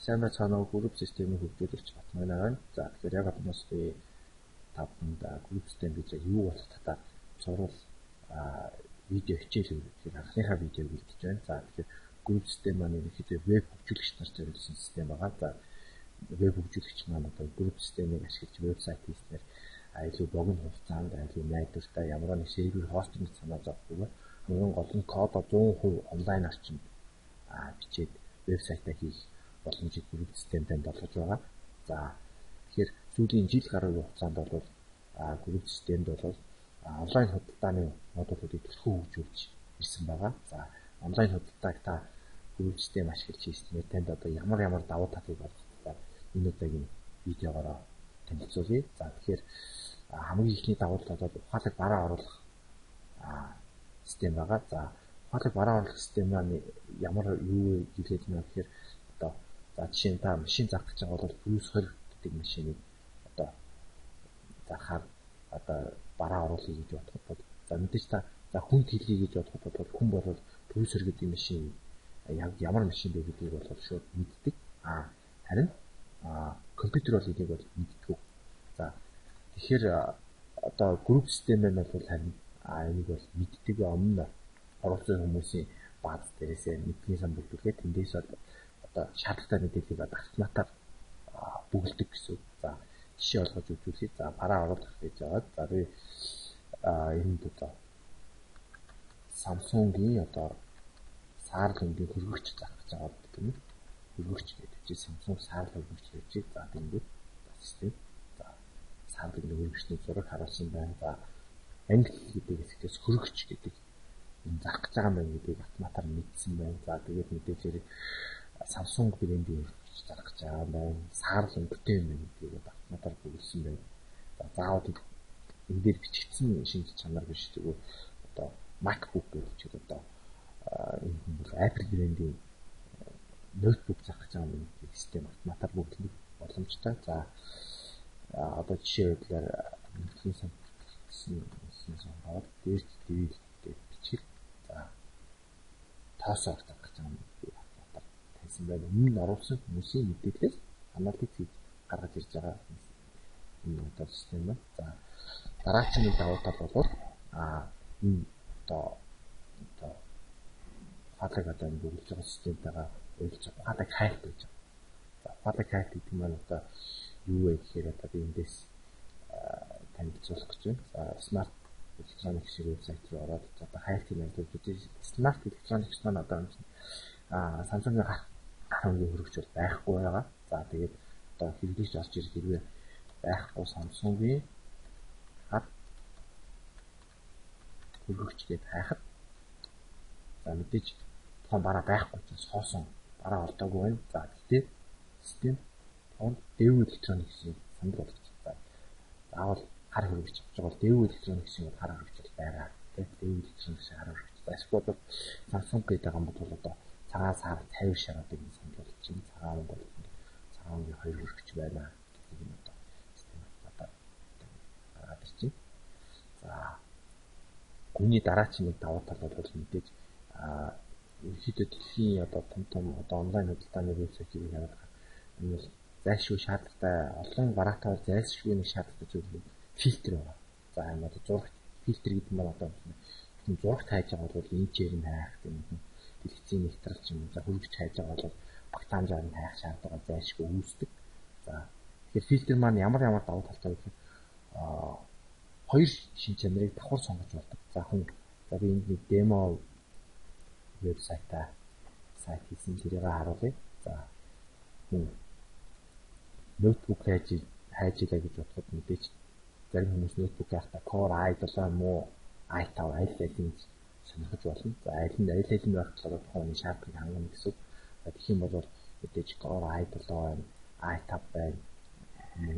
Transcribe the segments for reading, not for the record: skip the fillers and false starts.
Сайн байцгаана уу, group системийг хөгжүүлэгч Батманаа байна. За, тэгэхээр яг одоос би та бүхэнд group систем гэж яг юу болох талаар сурвал видео хичээл өгөх анхныхаа видеог бэлдэж байна. За, тэгэхээр group систем маань ерөнхийдөө веб хөгжүүлэгч нарт зориулсан систем байгаа. За, веб хөгжүүлэгч маань одоо group системийг ашиглаж вебсайт хийснээр илүү богино хугацаанд, илүү найдвартай, ямар нэг сервер хостинг санаа зовхгүйгээр, хамгийн гол нь кодоо 100% онлайн орчинд бичээд вебсайтаа хийх боломжийг group систем танд олгож байгаа. За, тэгэхээр сүүлийн жил гаруй хугацаанд бол group системд бол онлайн худалдааны модулуудыг төлхөө хөгжүүлж ирсэн байгаа. За, онлайн худалдааг та group систем ашиглаж хийснээр танд одоо ямар ямар давуу талыг олгох талаар энэ удаагийн видеогоороо танилцуулъя. За, тэгэхээр хамгийн эхний давуу тал бол ухаалаг бараа оруулах систем байгаа. За, ухаалаг бараа оруулах систем маань ямар юу гэлээд байна гэхээр одоо, за, жишээ нь та машин зарах гэж байгаа бол Prius 20 гэдэг машиныг одоо зарахаар одоо бараа оруулъя гэж бодоход бол, за, мэдээж та, за, хүнд хэлье гэж бодоход бол хүн бол Prius 20 гэдэг машин яг ямар машин бэ гэдгийг бол шууд мэддэг. Харин компьютер бол энийг бол мэддэггүй. За, тэгэхээр одоо group систем маань бол харин энийг бол мэддэг. Өмнө оруулсан хүмүүсийн бааз дээрээсээ мэдгийн сан бүрдүүлээд тэндээс бол одоо шаардлагатай мэдээллийг одоо автоматар бөглөдөг гэсэн. За, жишээ олгож үзүүлье. За, бараа оруулах гэж байгаа. За, би энд одоо Samsung-ийн одоо саарл өнгийн хөргөгч зарах гэж байгаа гэдэг юм. Хөргөгч гэдэг чинь Samsung саарл хөргөгч гэж. За, тэнгүүд систем. За, саарл өнгийн хөргөгчний зураг харуулсан байна. За, англи гэдэг хэсгээс хөргөгч гэдэг энэ зарах гэж байгаа юм байна гэдгийг автоматар мэдсэн байна. За, тэгээд мэдээж хэрэг Samsung брендийн хөргөгч зарах гэж байгаа юм байна. Саарл өнгөтэй юм байна гэдгийг автоматар бөглөсөн байна. За, заавал энэ дээр бичигдсэн шинж чанар биш, зүгээр одоо MacBook гэж чиг одоо энэ хүн бол Apple брендийн ноутбук зарах гэж байгаа юм гэдгийг систем автоматар бөглөх боломжтой. За, одоо жишээ байдлаар мэдлэгийн сан сонгоод дээр TV гэж бичих. За, тоосоо зарах гэж байгаа юм гэдгийг автоматар тавьсан байна. Өмнө нь оруулсан хүмүүсийн мэдээлэлээс анализ хийж гаргаж ирж байгаа энэ одоо систем байна. За, дараагийн нэг давуу тал бол энэ одоо ухаалаг одоо энэ бөглөж байгаа системтэйгээ уялж ухаалаг хайлт гэж байна. За, ухаалаг хайлт гэдэг маань одоо юу вэ гэхээр одоо би эндээс танилцуулах гэж байна. За, Smart Electronics вебсайт руу ороод одоо хайлтыг ажиллуулж үзье. Smart Electronics маань одоо Samsung-ийн гар хөрөнгөний хөргөгч бол байхгүй байгаа. За, тэгээд одоо хэрэглэгч орж ирэх хэрвээ байхгүй Samsung-ийн гар хөргөгч гээд хайхад, за, мэдээж тухайн бараа байхгүй учраас хоосон бараа олдоогүй байна. За, гэхдээ систем тухайн Daewoo Electronics-ийн санал болгож, за, заавал хар хөргөгч авч байгаа бол Daewoo Electronics-ийн бол хар хөргөгч бол байгаа. Тэ, Daewoo Electronics-ийн хар хөргөгч. За, эсвэл бол Samsung гэдэг байгаа бол одоо цагаан сар 50 шаруудыг санал болгож байна. Цагаан өнгө бол цагаан өнгийн хоёр хөргөгч байна гэдгийг нь одоо систем одоо гаргаад ирж байна. За, үүний дараагийн нэг давуу тал бол мэдээж ерөнхийдөө дэлхийн одоо том том одоо онлайн худалдааны вебсайтыг хараад энэ бол зайлшгүй шаардлагатай, олон бараатай бол зайлшгүй нэг шаардлагатай зүйл фильтр байгаа. За, энэ одоо зурагт фильтр гэдэг нь одоо зурагт хайж байгаа бол инчээр нь хайх тийм үү, дэлгэцийн нэгтрал ч юм уу. За, хөргөч хайж байгаа бол багтаамжаар нь хайх шаардлага зайлшгүй үүсдэг. За, тэгэхээр фильтр маань ямар ямар давуу талтай вэ гэхээр хоёр шин чанарыг давхар сонгож болдог. За, хүн, за, би энд нэг демо вебсайтаа сайт хийсэн, тэрийг харуулъя. За, хүн ноутбук хайж илаа гэж бодоход мэдээж зарим хүмүүс ноутбук хайхдаа Core i7 муу i5 аль алийг сонирхож болно. За, аль нь аль аль нь байх талаар тухайн хүний шаардлагыг хангана гэсэн. За, тэгэх юм бол мэдээж Core i7 байна, i5 байна.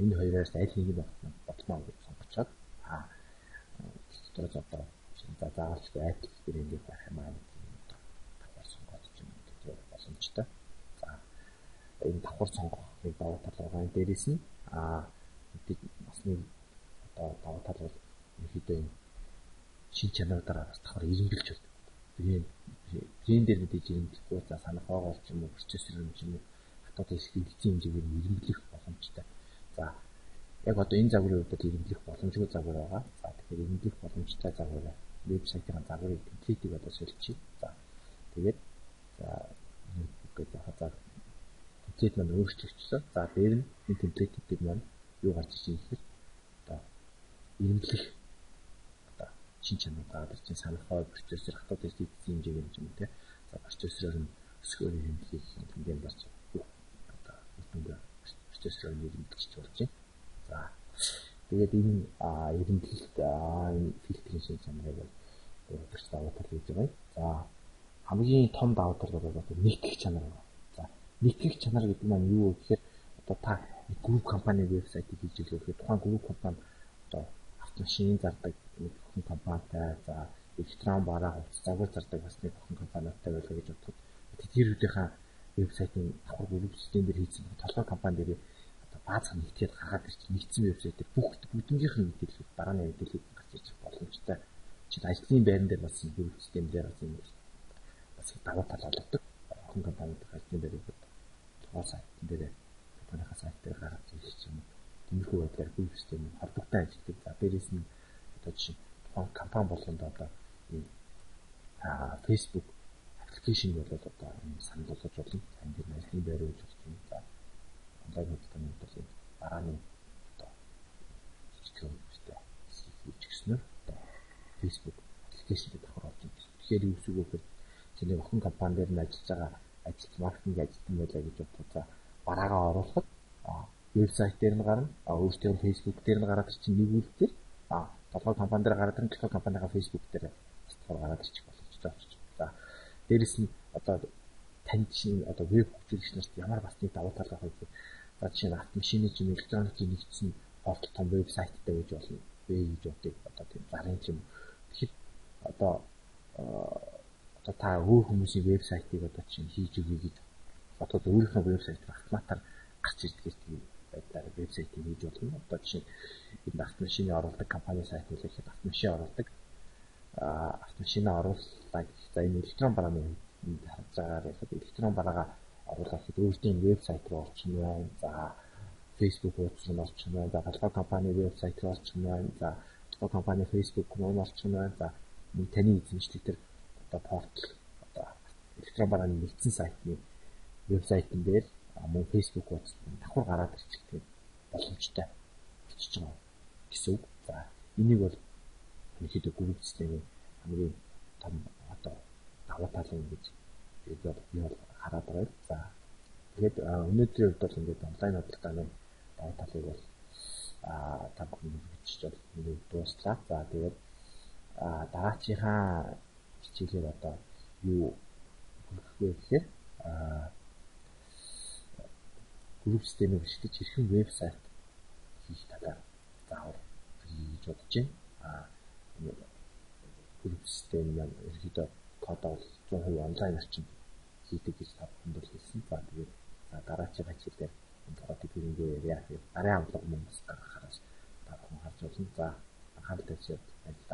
Энэ хоёроос аль нэг нь бодлоо гэж сонгочоод дотроос одоо, за, заавалчгүй Apple брендийг байх юм аа гэдэг давхар сонгоод ч юм гэдэг боломжтой. За, энэ давхар сонгох нэг давуу тал байгаа. Дээрээс нь бас нэг одоо давуу тал бол ерөнхийдөө энэ шин чанаруудаараа бас давхар эренгэлж байна. Брэнд дээр мэдээж эренгэлэхгүй, за, санах хоогоор ч юм уу, процессор юм ч юм уу Дотоод хэсгийг эцсийн хэмжээгээр эрэмблэх боломжтой. За яг одоо энэ загварын хувьд бол эрэмблэх боломжгүй загвар байгаа. За тэгэхээр эрэмблэх боломжтой загвараа вебсайтын загварыг template ийг одоо соличих. За тэгээд за notebook гэж явах. За template маань өөрчлөгдсөн. За дээр нь энэ template дээр маань юу гарч ирж байгаа гэхээр одоо эрэмблэх одоо шин чанар гараад ирж байна. Санах процессор хатууд эцсийн хэмжээгээр юм те. За процессороор нь өсгөөр эрэмблэх юм тэндээ барж бүх одоо үр дүнгээ процессороор нь эрэмблэж болж байна. За тэгээд энэ эрэмблэлт энэ фильтрийн шин чанарыг бол өдөрч давуу тал гэж байгаа юм. За хамгийн том давуу тал бол одоо нийтгэх чанар байна. За нийтгэх чанар гэдэг маань юу вэ гэхээр одоо та group компани вебсайтыг хийж ирлээ гэхээр тухайн group компани одоо автомашин зардаг нэг бүхэн компанитай, за электрон бараа хувцас загвар зардаг бас нэг бүхэн компанитай байлаа гэж бодоход тэдгэрүүдийнхаа вебсайтын давхар group систем дээр хийсэн толгой компани дээр одоо бааз нэгтгээд гаргаад ирчих нэгдсэн вебсайт дээр бүх бүгднгийнх нь мэдээлэл барааны мэдээлэл гарч ирчих боломжтой. Жишээл ажлын байран дээр бас group систем дээр бас юм бас давуу тал олгодог. Охин компаниудын ажлын байрыг тухайн сайтн дээр компанийнхаа сайт дээр гаргаж ирэх юм. Тиймэрхүү байдлаар group систем холбогдсон ажилладаг. За дээрээс нь одоо жишээ тухайн компани болгонд одоо ийм Facebook application бол одоо ийм санал болгож болно. За энэ дээр ажлын байр гэж болж байна. За онлайн худалдааны хувьд бол барааны одоо жижигхэн хүмүүстэй хийж гиснээр одоо Facebook application дээр давхар болж байна. Тэгэхээр юу гэсэн үг вэ гэхээр чиний охин компани дээр нь ажиллаж байгаа ажилт маркетинг ажилтан байлаа гэж бодоход за бараагаа оруулахад вебсайт дээр нь гарна, өөртөө Facebook дээр нь гараад ирчин нэг үйл дээр толгой компани дээр гараад ирэн толгой компанийнхаа Facebook дээр бас давхар гараад ирчих боломжтой болчих. За дээрэс нь одоо танд чинь одоо веб хөгжүүлэгч нарт ямар бас нэг давуу тал авах вэ гэхээр за жишээ нь автомашины ч юм электроникийн нэгдсэн портал том вебсайттай байж болно вэ гэж бодъё. Одоо тийм зарын ч юм. Тэгэхээр одоо та өөр хүмүүсийн вебсайтыг одоо чинь хийж өгье гэж бодоход өөрийнхөө вебсайт руу автоматар гарч ирдэг тийм байдлаар вебсайтыг хийж болно. Одоо жишээ нь энэ автомашины оруулдаг компани сайт хэлэхэд автомашин оруулдаг. Автомашина орууллаа гэх. За энэ электрон барааны энд харж байгаагаар яхад электрон бараагаа оруулах гэхэд өөртөө вебсайт руу орчих юм байна. За Facebook хуудас руу орчих юм байна. За толгой компани вебсайт руу орчих юм байна. За толгой компани Facebook руу орчих юм байна. За мөн таны эзэмшлэг төр одоо портал одоо электрон барааны нэгдсэн сайтны вебсайтн дээр мөн Facebook хуудас давхар гараад ирчих тийм боломжтой болчихж байгаа гэсэн үг. За энийг бол ерөнхийдөө group системийн хамгийн том одоо давуу тал юм гэж би бол хараад байгаа. За тэгээд өнөөдрийн хувьд бол ингээд онлайн худалдааны давуу талыг бол та бүхэн мэдчихэж бол миний дууслаа. За тэгээд дараачийнхаа хичээлээр одоо юу хүргэх вэ гэхээр group системийг ашиглаж хэрхэн вебсайт хийх талаар заавар хийж бодож байна. Group систем маань ерөнхийдөө кодоо бол 100% онлайн орчинд хийдэг гэж та бүхэнд бол хэлсэн. За тэгээд за дараагийн хичээлээр энэ тухай дэлгэрэнгүй ярья. Тэгээд гарын авлага мөн бас гаргахаас та бүхэн харж болно. За анхаарал тавьсан баярлалаа.